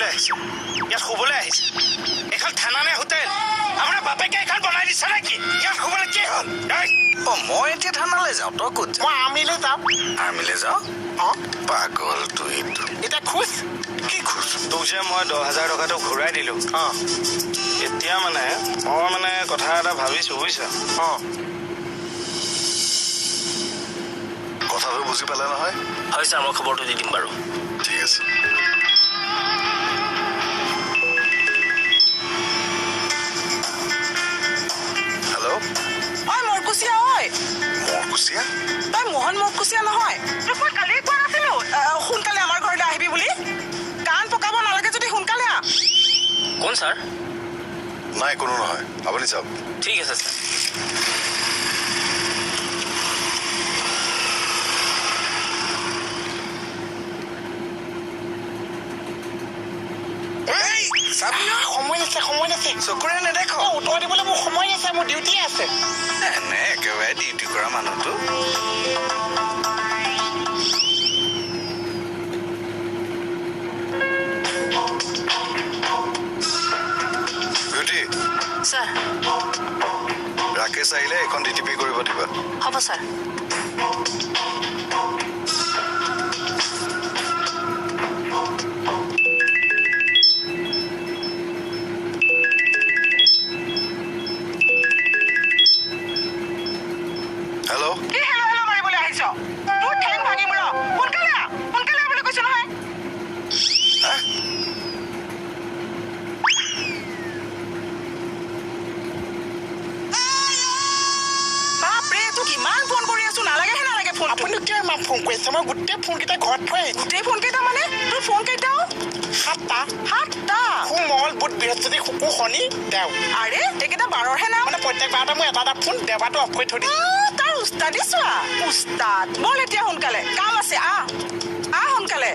খাবলৈ আহিছে, ইয়াত শুবলৈ আহিছে। এইখন থানা নে হোটেল? আপোনাৰ বাপেকে এইখন বনাই দিছে নেকি? ইয়াত শুবলৈ কি হ'ল? অ, মই এতিয়া থানালৈ যাওঁ, তই ক'ত যাওঁ? মই আৰ্মিলৈ যাওঁ। আৰ্মিলৈ যাওঁ? অ। পাগল তই এইটো। এতিয়া খোজ। কি খোজ? তোক যে মই 10,000 টকাটো ঘূৰাই দিলো। অ। এতিয়া মানে মই মানে কথা এটা ভাবিছো, বুজিছা? অ। কথাটো বুজি পালে নহয়? হয় ছাৰ, মই খবৰটো দি দিম বাৰু। ঠিক আছে। হেল্ল'। ঐ মৰকুচিয়া, ঐ। মৰকুচিয়া? তই মোহন মৰকুচিয়া নহয়? তোক মই কালি কোৱা নাছিলো সোনকালে আমাৰ ঘৰলৈ আহিবি বুলি? কাণ পকাব নালাগে যদি সোনকালে আহ। কোন ছাৰ? নাই, কোনো নহয়, আপুনি যাওক। ঠিক আছে ছাৰ। সময় নাছে, সময় নাছে। চকুৰে নেদেখ? উত্তৰ দিবলৈ মোৰ সময় নাছে, মোৰ ডিউটি আছে। এনে একেবাৰে ডিউটি কৰা মানুহটো। বিউটি। ছাৰ। ৰাকেশ আহিলে এইখন ডিটিপি কৰিব দিবা। হ'ব ছাৰ। হেল্ল'। কি হেল্ল' হেল্ল' মাৰিবলৈ আহিছ? তোৰ ঠেং ভাঙিম ৰ। সোনকালে আহ, সোনকালে আহ বুলি কৈছো নহয়। হা? বাপৰে, তোক ইমান ফোন কৰি আছো, নালাগেহে নালাগে ফোন। আপুনি কিয় ইমান ফোন কৰিছে? মই গোটেই ফোনকেইটা ঘৰত থৈ আহিছো। গোটেই ফোন কেইটা মানে? তোৰ ফোন কেইটাও? 7টা। 7টা? সোম, মঙল, বুধ, বৃহস্পতি, শুকুৰ, শনি, দেও। আৰে এইকেইটা বাৰৰহে নাম। মানে প্ৰত্যেক বাৰতে মই এটা এটা ফোন দেওবাৰটো অফ কৰি থৈ দিছো। তাৰ উস্তাদি চোৱা, উস্তাদ। বল এতিয়া সোনকালে, কাম আছে, আহ আহ সোনকালে।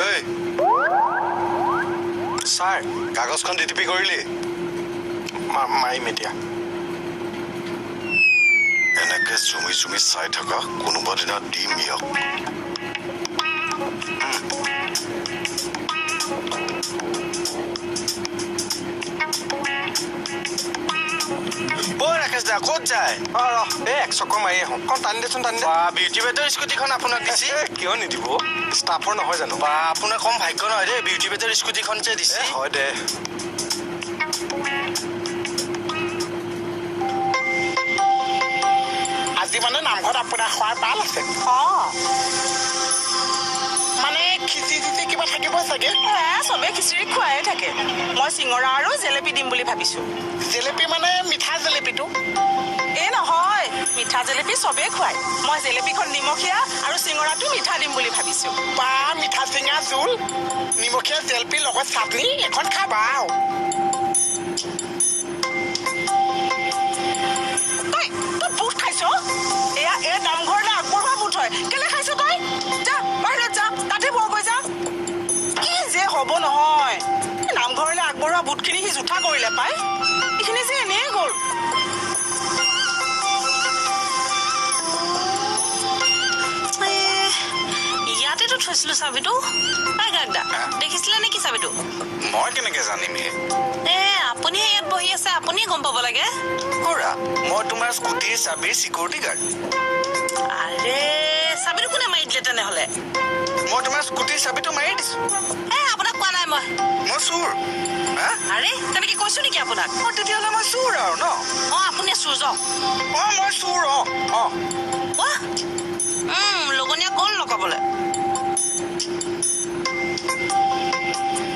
এই ছাৰ। কাগজখন ডিটিপি কৰিলি? মাৰিম এতিয়া। এনেকে জুমি জুমি চাই থকা, কোনোবা দিনা দিম ইয়াক। ঐ ৰাকেশ দা, ক'ত যায়? অ ৰ, এই এক চক্কৰ মাৰি আহোঁ। অকণ টানি দেচোন, টানি দে। বা, বিউটি বেটাৰ স্কুটিখন আপোনাক দিছে? কিয় নিদিব, ষ্টাফৰ নহয় জানো? বা, আপোনাৰ কম ভাগ্য নহয় দেই, বিউটি বেটাৰ স্কুটিখন যে দিছে। হয় দে। আজি মানে নামঘৰত আপোনাৰ খোৱাৰ পাল আছে? অ। মানে খিচি চিচি কিবা থাকিব চাগে? চবে খিচিৰি খুৱাই থাকে। মই চিঙৰা আৰু জেলেপি দিম বুলি ভাবিছো। জেলেপি মানে মিঠা জেলেপিটো? এই নহয়, মিঠা জেলেপি চবেই খুৱায়। মই জেলেপিখন নিমখীয়া আৰু চিঙৰাটো মিঠা দিম বুলি ভাবিছো। বা, মিঠা চিঙা জোল, নিমখীয়া জেলেপি, লগত চাটনি এখন খাবা আৰু। তই তই বুট খাইছ? এয়া এই নামঘৰলৈ আগবঢ়োৱা বুট হয়, কেলে খাইছ তই? যা বাহিৰত যা, তাতে বহগৈ যা। কি যে হ'ব নহয়, নামঘৰলৈ আগবঢ়োৱা বুটখিনি সি জোঠা কৰিলে পাই, এইখিনি যে এনেই গ'ল। ইয়াতেতো থৈছিলো চাবিটো। ঐ গাগদা, দেখিছিলে নেকি চাবিটো? মই কেনেকে জানিম হে? এ আপুনিহে ইয়াত বহি আছে, আপুনিয়ে গম পাব লাগে। খুৰা, মই তোমাৰ স্কুটিৰ চাবিৰ চিকিউৰিটি গাৰ্ড। আৰে চাবিটো কোনে মাৰি দিলে তেনেহ'লে? মই তোমাৰ স্কুটিৰ চাবিটো মাৰি দিছো। এ আপোনাক কোৱা নাই মই। মই চোৰ? হা? আৰে তেনেকে কৈছো নেকি আপোনাক? অ, তেতিয়াহ'লে মই চোৰ আৰু ন? অ, আপুনি চোৰ, যাওক। অ, মই চোৰ, অ অ। লগনীয়া গ'ল লগাবলৈ।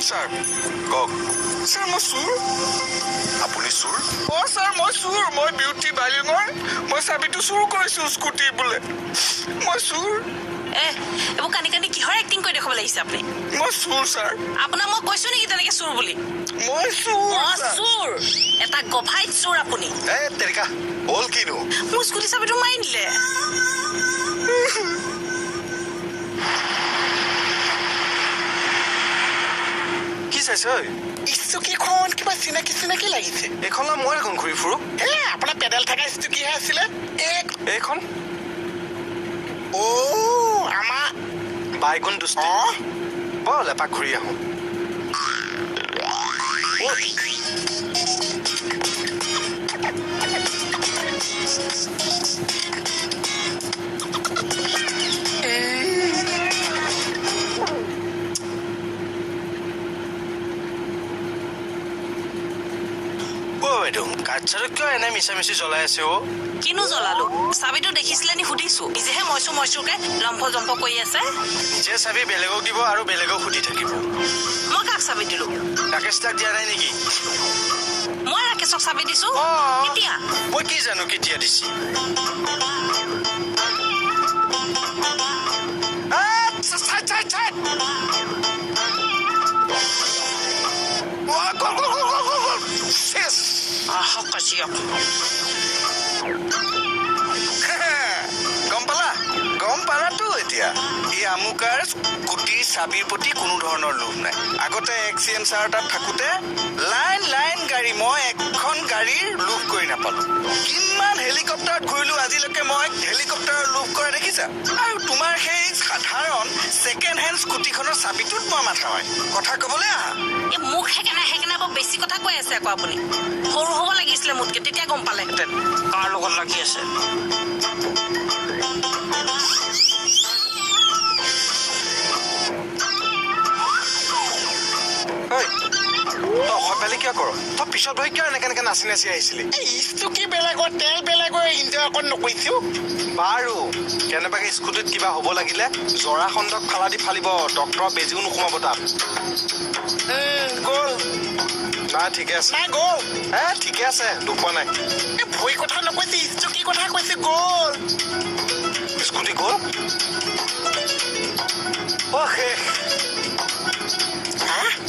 ছাৰ। কওক। ছাৰ মই চোৰ। আপুনি চোৰ? অ ছাৰ মই চোৰ, মই বিউটি বাইলিঙৰ, মই চাবিটো চুৰ কৰিছো স্কুটিৰ বোলে, মই চোৰ। এইবোৰ কান্দি কান্দি কিহৰ এক্টিং কৰি দেখুৱাব লাগিছে আপুনি? মই চোৰ ছাৰ। আপোনাক মই কৈছো নেকি তেনেকে চোৰ বুলি? মই চোৰ। চোৰ, এটা গভাইত চোৰ আপুনি। এ তেৰিকা, হ'ল কিনো? মোৰ স্কুটি চাবিটো মাৰি দিলে। কি চাইছ? স্কুটিখন কিবা চিনাকি চিনাকি লাগিছে। এইখন মই দেখোন ঘূৰি ফুৰো। এ আপোনাৰ পেডেল থকা স্কুটিহে আছিলে এইখন। অ আমাৰ বাইগুণ দুষ্টি। ব'ল এপাক ঘূৰি আহোঁ। বাইদেউ কাঠচাৰত কিয় এনে মিছা মিছি জ্বলাই আছে? অ কিনো জ্বলালো? চাবিটো দেখিছিলে নি সুধিছো, নিজেহে মইছো মইছোকে লম্ফ জম্ফ কৰি আছে। নিজে চাবি বেলেগক দিব আৰু বেলেগক সুধি থাকিব। মই কাক চাবি দিলো? ৰাকেশ দাক দিয়া নাই নেকি? মই ৰাকেশক চাবি দিছো কেতিয়া? মই কি জানো কেতিয়া দিছি। গম পালা? গম পালাতো এতিয়া এই আমুকাৰ স্কুটিৰ চাবিৰ প্ৰতি কোনো ধৰণৰ লোভ নাই। আগতে এক্স চি এম ছাৰৰ তাত থাকোঁতে লাইন লাইন গাড়ী, মই এখন গাড়ীৰ লোভ কৰি নাপালো। কিমান হেলিকপ্টাৰত ঘূৰিলো, আজিলৈকে মই হেলিকপ্টাৰৰ লোভ কৰা দেখিছা? আৰু তোমাৰ সেই সাধাৰণ ছেকেণ্ড হেণ্ড স্কুটিখনৰ চাবিটোত মই মাথা মাৰিম। কথা ক'বলৈ আহা। এই মোক সেইকাৰণে সেইকাৰণে বৰ বেছি কথা কৈ আছে আকৌ আপুনি। সৰু হ'ব লাগিছিলে মোতকে, তেতিয়া গম পালেহেঁতেন কাৰ লগত লাগি আছে। তই কিয় কৰ? তই পিছত বহি কিয় এনেকে এনেকে নাচি নাচি আহিছিলি? স্কুটি বেলেগৰ, তেল বেলেগৰ, ইনজয় অকণ নকৰিছো। বাৰু কেনেবাকে স্কুটিত কিবা হ'ব লাগিলে জৰা খণ্ডক ফালা দি ফালিব, ডক্টৰৰ বেজিও নোসোমাব তাত। গ'ল। নাই ঠিকে আছে। নাই গ'ল। এ ঠিকে আছে, দুখ পোৱা নাই। এই ভৰি কথা নকৈছে, স্কুটিৰ কথা কৈছে। গ'ল স্কুটি গ'ল। অ শেষ,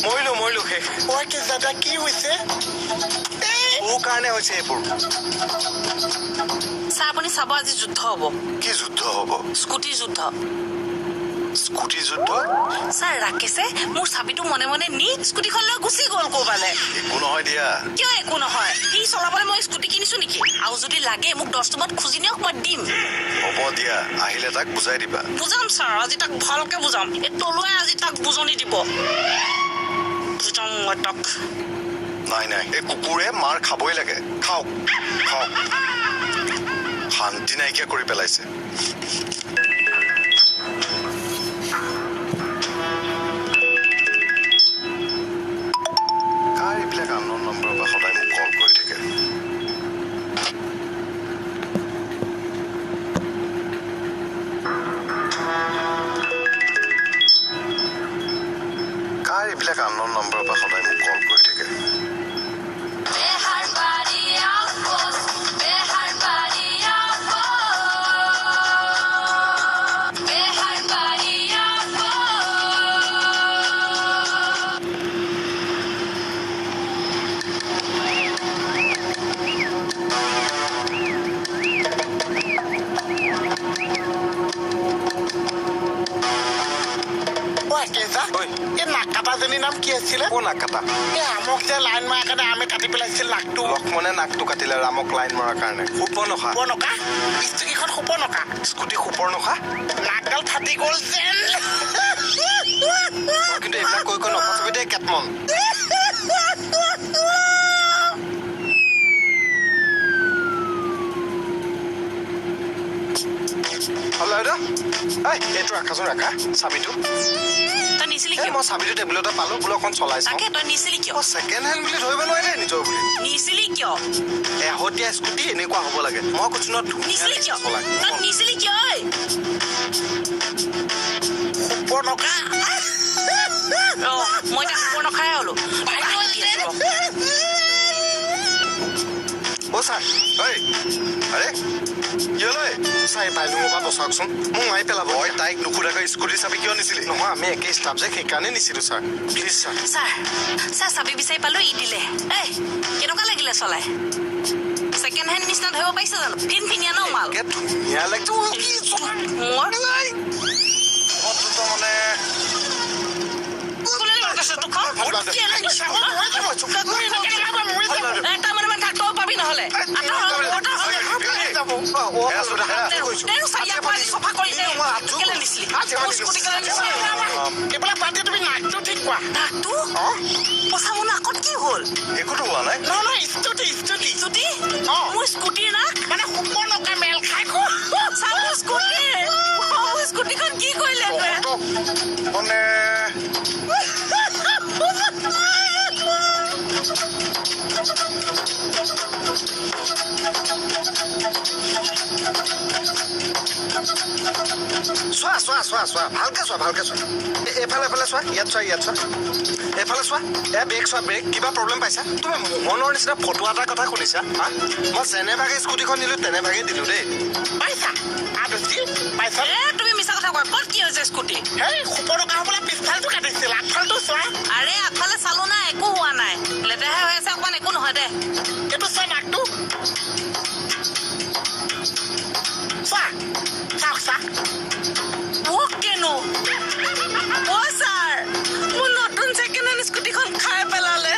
মৰিলো মৰিলো শেষ। দাদা কি হৈছে? তোৰ কাৰণে হৈছে এইবোৰ। ছাৰ আপুনি চাব, আজি যুদ্ধ হ'ব। কি যুদ্ধ হ'ব? স্কুটিৰ যুদ্ধ। স্কুটি যুদ্ধ? ছাৰ ৰাকেশে মোৰ চাবিটো মনে মনে নি স্কুটিখন লৈ গুচি গ'ল ক'ৰবালে। একো নহয় দিয়া। কিয় একো নহয়? সি চলাবলৈ মই স্কুটি কিনিছো নেকি? আৰু যদি লাগে মোক 10 ৰুমত খুজি নিয়ক, মই দিম। হ'ব দিয়া, আহিলে তাক বুজাই দিবা। বুজাম ছাৰ, আজি তাক ভালকে বুজাম। এই তলুৱাই আজি তাক বুজনি দিব। বুজাম মই তাক। নাই নাই, এই কুকুৰে মাৰ খাবই লাগে। খাওক খাওক, শান্তি নাইকিয়া কৰি পেলাইছে। কাৰ এইবিলাক আননোন নম্বৰৰ পৰা সদায় মোক কল কৰি থাকে? কাৰ এইবিলাক আননোন নম্বৰৰ পৰা সদায় মোক কল কৰি থাকে? নাকাটাজনীৰ নাম কি আছিলে? ক নাকাটা? এই আমক যে লাইন মৰাৰ কাৰণে আমি কাটি পেলাইছিল নাকটো। লক্ষ্মণে নাকটো কাটিলে ৰামক লাইন মৰাৰ কাৰণে। সুপৰ্ণখা। সুপৰ্ণখা? স্কুটিখন সুপৰ্ণখা। স্কুটি সুপৰ্ণখা? নাকডাল ফাটি গ'ল যেন। কিন্তু এইবিলাক কৈ কৈ নফচাবি দেই কেটমন। এইটো ৰাখাচোন, ৰাখা চাবিটো। তই নিছিলি কিয়? মই চাবিটো টেবুলতে পালো, বোলো অকণ চলাই চাওঁ। তাকে তই নিছিলি কিয়? ছেকেণ্ড হেণ্ড বুলি ধৰিব নোৱাৰি দেই নিজৰ বুলি। নিছিলি কিয়? এহতীয়া স্কুটি এনেকুৱা হ'ব লাগে। মই কৈছো ন, নিছিলি কিয়? তই নিছিলি কিয়? সুপৰ্ণখা। মই এতিয়া সুপৰ্ণখাই হলো। অ' ছাৰ, ঐ, আৰে কি হ'ল ঐ? ছাৰ, এই বাইলুঙৰ পৰা বচাওকচোন, মোক মাৰি পেলাব। তই তাইক নুসুধাকৈ স্কুটিৰ চাবি কিয় নিছিলি? নহয়, আমি একে ষ্টাফ যে, সেইকাৰণে নিছিলোঁ sir. Please sir. Sir, sir, চাবি বিচাৰি পালো, ই দিলে। এই কেনেকুৱা লাগিলে চলাই? ছেকেণ্ড হেণ্ড নিচিনা ধৰিব পাৰিছে জানো? ফিনফিনিয়া ন মাল। একে ধুনীয়া লাগিছে। ঐ, কি চলাই? মোৰ তহঁত মানে কোনে কৈছে তোক? তাৰমানে মানে থাক, তই পাবি নহ'লে। চফা কৰি দে। কেলে নিছিলি মোৰ স্কুটি? কেলে নিছিলি? এইবিলাক বাদ দিয়া, তুমি নাকটো ঠিক কোৱা। নাকটো? পচা, মোৰ নাকত কি হ'ল? একোতো হোৱা নাই। নহয় নহয়, স্তুতি স্তুতি। স্কুটি? অ। মোৰ স্কুটিৰ নাক? মানে শুকনকা মেল খাই গ'ল। চা, মোৰ স্কুটিৰ, মোৰ স্কুটিখন কি কৰিলে তই? তহঁতক মানে চোৱা চোৱা চোৱা চোৱা, ভালকে চোৱা, ভালকে চোৱা। এইফালে, এফালে চোৱা, ইয়াত চোৱা, ইয়াত চোৱা, এইফালে চোৱা। এ ব্ৰেক চোৱা, ব্ৰেক। কিবা প্ৰব্লেম পাইছা তুমি? মোহনৰ নিচিনা ফটোৱা এটা কথা শুনিছা? হা, মই যেনেভাগে স্কুটিখন নিলো তেনেভাগে দিলো দেই। পাইছা আদুচি, পাইছা? এ তুমি মিছা কথা কোৱা। ক'ত কি হৈছে স্কুটি? হেই, শুকনকা হ'বলৈ পিছফালটো কাটিছিল, আগফালটো চোৱা। আৰে আগফালে চালো না, একো হোৱা নাই। লেতেৰা হৈ আছে অকমান, একো নহয় দে। এইটো চোৱা, নাকটো চোৱা, চাওক চা। মোক কেনো? অ ছাৰ, মোৰ নতুন ছেকেণ্ড হেণ্ড স্কুটিখন খাই পেলালে।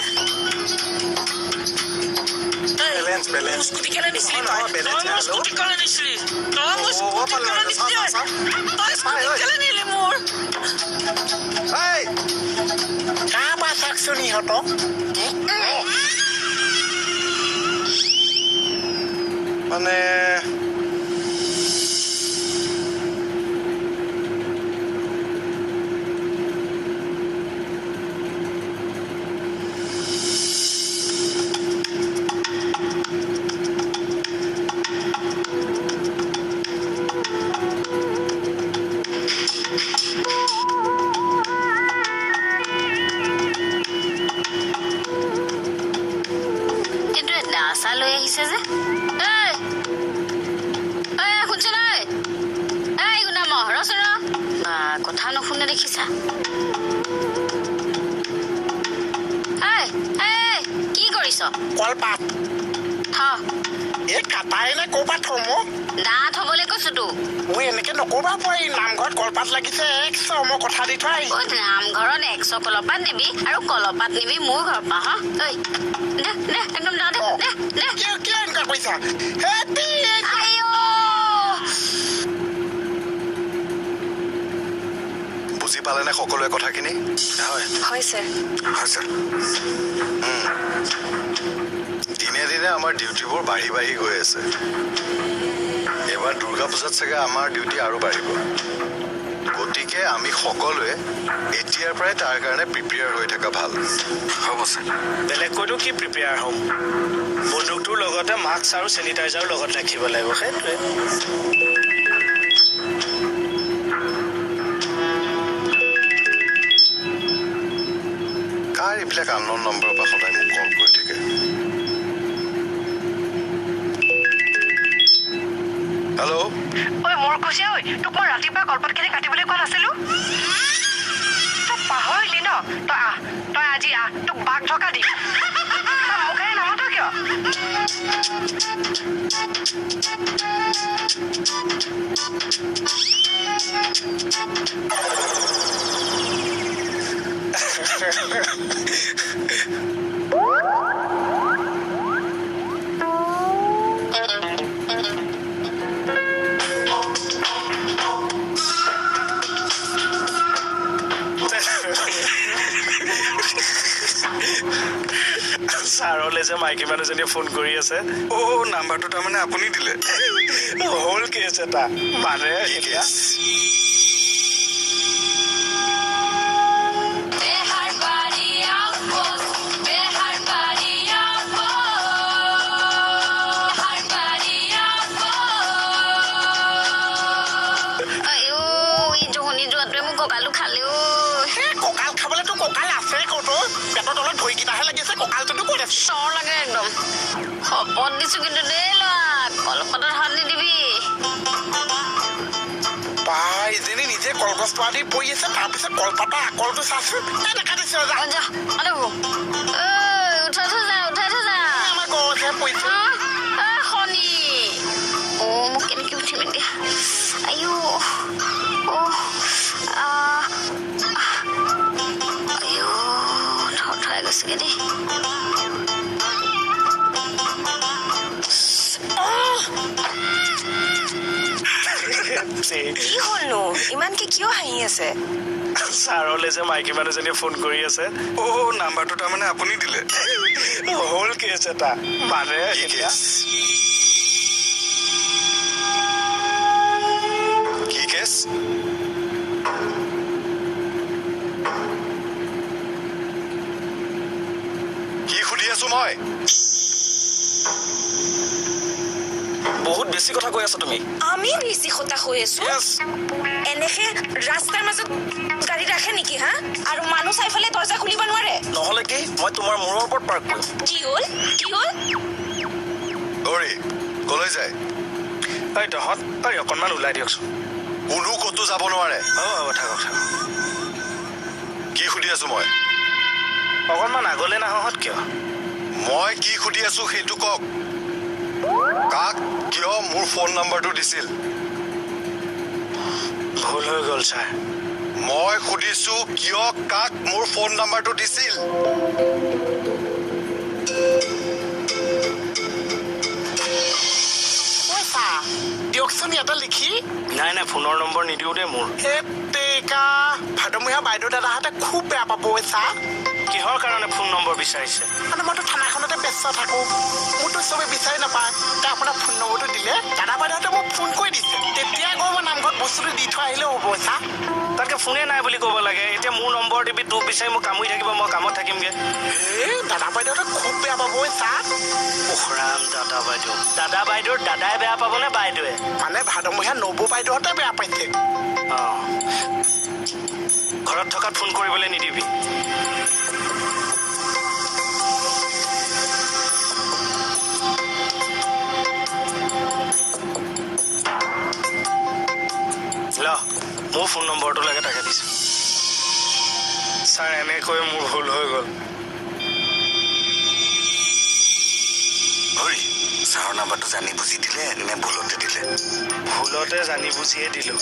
এই, বেলেঞ্চ, বেলেঞ্চ। মোৰ স্কুটি কেলে নিছিলি তই? নহয়, বেলেঞ্চ, তই মোৰ হেল্ল'। স্কুটি কেলে নিছিলি? তই মোৰ অ, স্কুটি পালো, কেলে চা, নিছিলি? চা, চা। তই স্কুটি ঐ। কেলে নিলি মোৰ? এই কাবা চাওকচোন ইহঁতক। মানে কিন্তু দা চা লৈ আহিছে যে। ঐ ঐ, শুনচোন ঐ। এই গুণাম, ৰচোন ৰ। বা, কথা নুশুনে দেখিছা। ঐ এই, কি কৰিছ? কলপাত। থ। এই কাটাই নে ক'ৰবাত থম অ'? দা থবলৈ কৈছো তোক। ঐ, এনেকে নকবা পোৱা, এই নামঘৰত কলপাত লাগিছে 100, মই কথা দি থৈ আহিছো। ঐ, নামঘৰত 100 কলপাত নিবি আৰু কলপাত নিবি মোৰ ঘৰৰ পৰা। হা, ঐ দে দে, একদম দা দে দে দে। কিয় কিয় এনেকুৱা কৰিছা? হেপী আইঅ। বুজি পালেনে সকলোৱে কথাখিনি? হয়। হয় ছাৰ। হয় ছাৰ। দিনে দিনে আমাৰ ডিউটিবোৰ বাঢ়ি বাঢ়ি গৈ আছে। এইবাৰ দুৰ্গা পূজাত চাগে আমাৰ ডিউটি আৰু বাঢ়িব। গতিকে আমি সকলোৱে এতিয়াৰ পৰাই তাৰ কাৰণে প্ৰিপেয়াৰ হৈ থকা ভাল। হ'ব ছাৰ। বেলেগকৈতো কি প্ৰিপেয়াৰ হ'ম? বন্দুকটোৰ লগতে মাস্ক আৰু চেনিটাইজাৰো লগত ৰাখিব লাগিব, সেইটোৱে। কাৰ এইবিলাক আনন'ন নম্বৰৰ পৰা সদায় মোক কল কৰি থাকে? হেল্ল'। ঐ মোৰ কুচিয়া, ঐ তোক মই ৰাতিপুৱা কলপাতখিনি কাটিবলৈ কোৱা নাছিলো? তই পাহৰিলি ন? তই আহ, তই আজি আহ, তোক বাঘ ঢকা দিম। তই মুখেৰে নামাত কিয়? ছাৰলে যে মাইকী মানুহজনীয়ে ফোন কৰি আছে। অ', নাম্বাৰটো তাৰমানে আপুনি দিলে? হ'ল কেছ এটা মানে কি এতিয়া কেছ? আইঅ, এই জহনি যোৱাটোৱে মোক কঁকালো খালে ঐ। এই কঁকাল খাবলেতো কঁকাল আছে ক'ত অ'? পেটৰ তলত ভৰিকেইটাহে লাগিছে, কঁকালটোতো ক'ত আছে? চৰ লাগে একদম। শপত দিছো কিন্তু দেই ল'ৰা, কলপাতত হাত নিদিবি। বা, ইজনী নিজে কলগছ পোৱা দি পৰি আছে, তাৰপিছত কলপাতৰ আকলটো চাচোন। উঠাই থৈ যা, উঠাই থৈ যা। আমাৰ গছহে পৰিছে। শনি, অ' মোক কেনেকে উঠিম এতিয়া? আইঅ, অ' আইঅ, থৰথৰাই গৈছেগে দেই। কি হ'লনো, ইমানকে কিয় হাঁহি আছে? ছাৰলে যে মাইকী মানুহজনীয়ে ফোন কৰি আছে। অ' নাম্বাৰটো তাৰমানে আপুনি দিলে? হ'ল কেছ এটা মানে। কি কেছ? কি সুধি আছো মই? বহুত বেছি কথা কৈ আছা তুমি। আমি বেছি কথা কৈ আছো? এনেকে ৰাস্তাৰ মাজত গাড়ী ৰাখে নেকি? হা, আৰু মানুহ চাই ফালে দৰ্জা খুলিব নোৱাৰে? নহ'লে কি মই তোমাৰ মূৰৰ ওপৰত পাৰ্ক কৰিম? কি হ'ল, কি হ'ল? গৌৰী কলৈ যায়? ঐ তহঁত, ঐ অকণমান ওলাই দিয়কচোন। কোনো ক'তো যাব নোৱাৰে। হ'ব হ'ব, থাকক থাকক। কি সুধি আছো মই? অকণমান আগলৈ নাহহঁত কিয়? মই কি সুধি আছো সেইটো কওক। কাক কিয় মোৰ ফোন নাম্বাৰটো দিছিল? ভুল হৈ গ'ল ছাৰ। মই সুধিছো কিয় কাক মোৰ ফোন নাম্বাৰটো দিছিল? দিয়কচোন ইয়াতে লিখি। নাই নাই, ফোনৰ নম্বৰ নিদিওঁ দেই মোৰ। তেকা ভাদমহীয়া বাইদেউ দাদাহঁতে খুব বেয়া পাব। ছাৰ, কিহৰ কাৰণে ফোন নম্বৰ বিচাৰিছে? মানে মইতো থানাখনতে ব্যস্ত থাকো, মোৰতো চবে বিচাৰি নাপায়। তাই আপোনাৰ ফোন নম্বৰটো দিলে দাদা বাইদেউহঁতে মোক ফোন কৰি দিছে, তেতিয়া গৈ মই নামঘৰত বস্তুটো দি থৈ আহিলেও হ'ব। ছাৰ, তাতকে ফোনে নাই বুলি ক'ব লাগে। এতিয়া মোৰ নম্বৰ দিবি, তোক বিচাৰি মোক কামুৰি থাকিব, মই কামত থাকিমগে। এই দাদা বাইদেউহঁতে খুব বেয়া পাব। ছাৰ, উখৰাম দাদা বাইদেউ, দাদা বাইদেউৰ দাদাই বেয়া পাবনে বাইদেৱে? মানে ভাদমহীয়া নবৌ বাইদেউহঁতে বেয়া পাইছে। অঁ, ঘৰত থকাত ফোন কৰিবলৈ নিদিবি। ল, মোৰ ফোন নম্বৰটো লাগে, তাকে দিছোঁ। ছাৰ, এনেকৈ মোৰ ভুল হৈ গ'ল। হৰি, ছাৰৰ নাম্বাৰটো জানি বুজি দিলে নে ভুলতে দিলে? ভুলতে জানি বুজিয়ে দিলোঁ।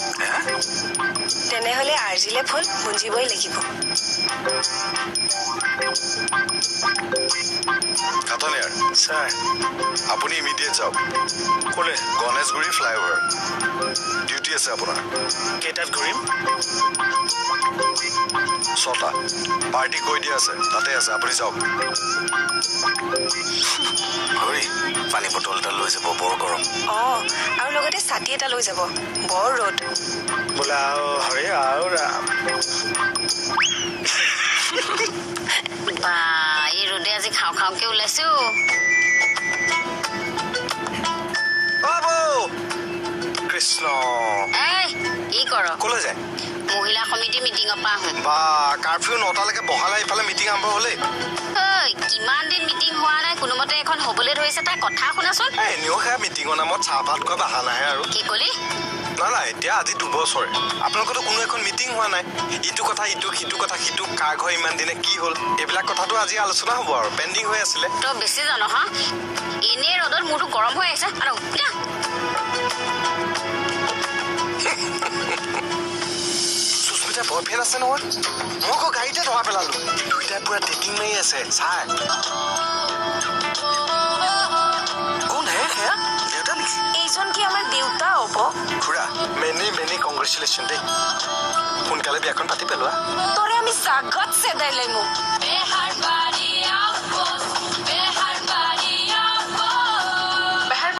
তেনেহ'লে আৰ্জিলে ফল বুজিবই লাগিব। খাটনিয়াৰ ছাৰ, আপুনি ইমিডিয়েট যাওক। ক'লে? গণেশগুৰি ফ্লাইঅভাৰ, ডিউটি আছে আপোনাৰ। কেইটাত ঘূৰিম? 6টা। পাৰ্টি কৈ দিয়া আছে, তাতে আছে, আপুনি যাওক। হৰি, পানী বটল এটা লৈ যাব, বৰ গৰম। অঁ, আৰু লগতে ছাতি এটা লৈ যাব, বৰ ৰ'দ। বোলা হৰি আৰু ৰাম। বা, এই ৰ'দে আজি খাওঁ খাওঁকে ওলাইছো। কৃষ্ণ, কি কৰ? কলৈ যায়? মহিলা সমিতি মিটিঙৰ পৰা আহোঁ। বা, কাৰফিউ 9টালৈকে বহালে, ইফালে মিটিং আৰম্ভ হ'লেই। ঐ, কিমান দিন মিটিং হোৱা নাই, কোনোমতে এখন হ'বলৈ ধৰিছে। তাই কথা শুনাচোন। এনেও সেয়া মিটিঙৰ নামত চাহ ভাত খোৱা বাহানাহে আৰু। কি ক'লি? না না, এতিয়া আজি 2 বছৰে আপোনালোকৰতো কোনো এখন মিটিং হোৱা নাই। ইটো কথা ইটো, সিটো কথা সিটো, কাৰ ঘৰ ইমান দিনে কি হ'ল, এইবিলাক কথাটো আজি আলোচনা হ'ব আৰু, পেণ্ডিং হৈ আছিলে। তই বেছি জান হা? এনেই ৰ'দত মূৰটো গৰম হৈ আছে। আৰু সুস্মিতাৰ বয়ফ্ৰেণ্ড আছে নহয়, মই আকৌ গাড়ীতে ধৰা পেলালো। দুইটাই পুৰা ডেটিং মাৰি আছে। ছাৰ, কোন হে সেয়া? দেউতা নেকি? এইজন কি আমাৰ দেউতা হ'ব? খুৰা, মেনি মেনি কংগ্ৰেচুলেশ্যন দেই, সোনকালে বিয়াখন পাতি পেলোৱা। তৰে আমি জাগত চেদাই লৈ মোক।